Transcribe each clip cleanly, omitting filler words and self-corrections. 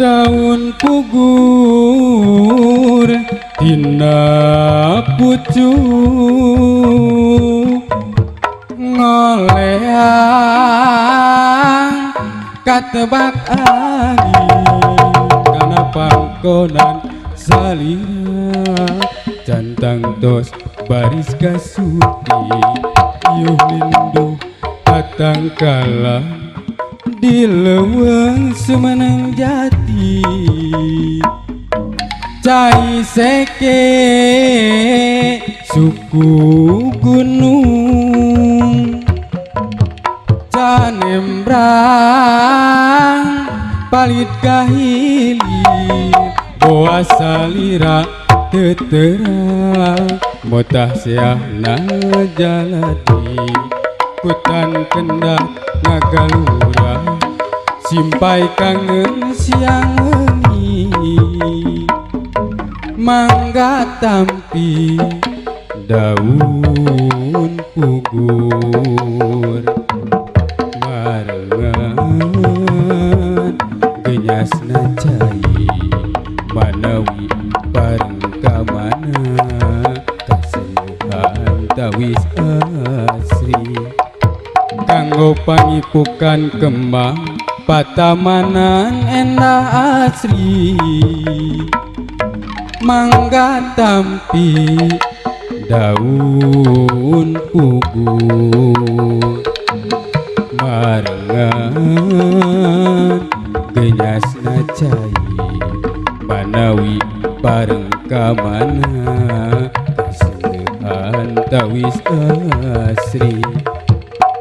Daun pugur tina pucuk ngoleang katebak angin kana pangkonan salira cantang tos baris kasuti iuh linduh tatangkalan di leuweung Sumeneng Jati cai seke suku gunung canembrang palit ka hilir boa salira teu terang motah seahna jaladi kutan kendat ngagalura simpai kangen siang wengi mangga tampi daun pugur barengan genyasna cai manawi bareng ka mana kasenduhan tawis asri kanggo pangipukan kembang patamanan endah asri mangga tampi daun pugur barengan genyasna cai manawi bareng ka mana kasenduhan tawis asri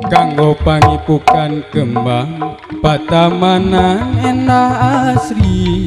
kanggo pangipukan kembang patamanan endah asri.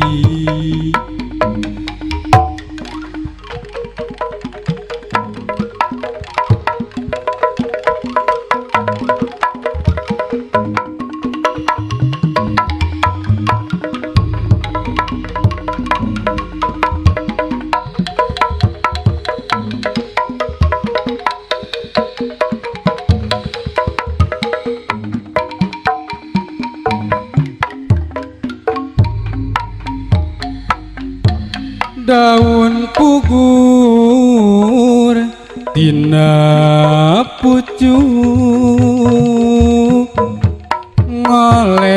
Daun pugur tina pucuk ngoleang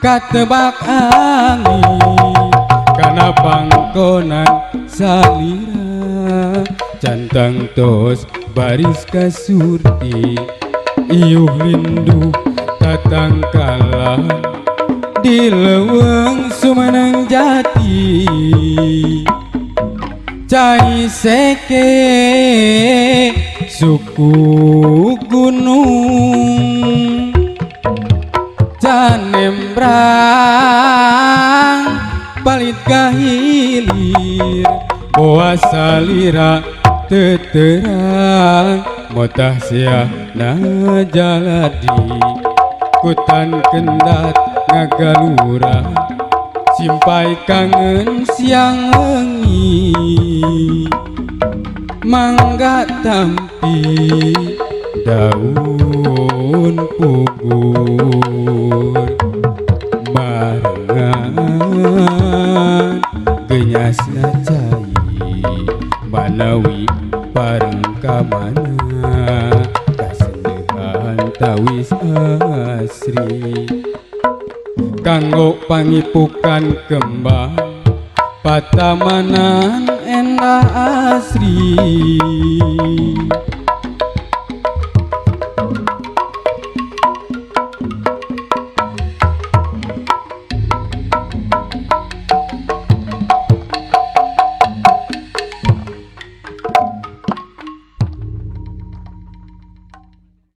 katebak angin kana pangkonan salira cantang tos baris kasurti iuh linduh tatangkalan di leuweung Sumeneng Jati cai seke suku gunung canembrang palit ka hilir boa salira teu terang motah seahna jaladi kutan kendat ngagalura simpai kangen siang wengi mangga tampi daun pugur barengan genyasna cai manawi bareng ka mana kasendehan tawis asri kanggo pangipukan kembang patamanan endah asri.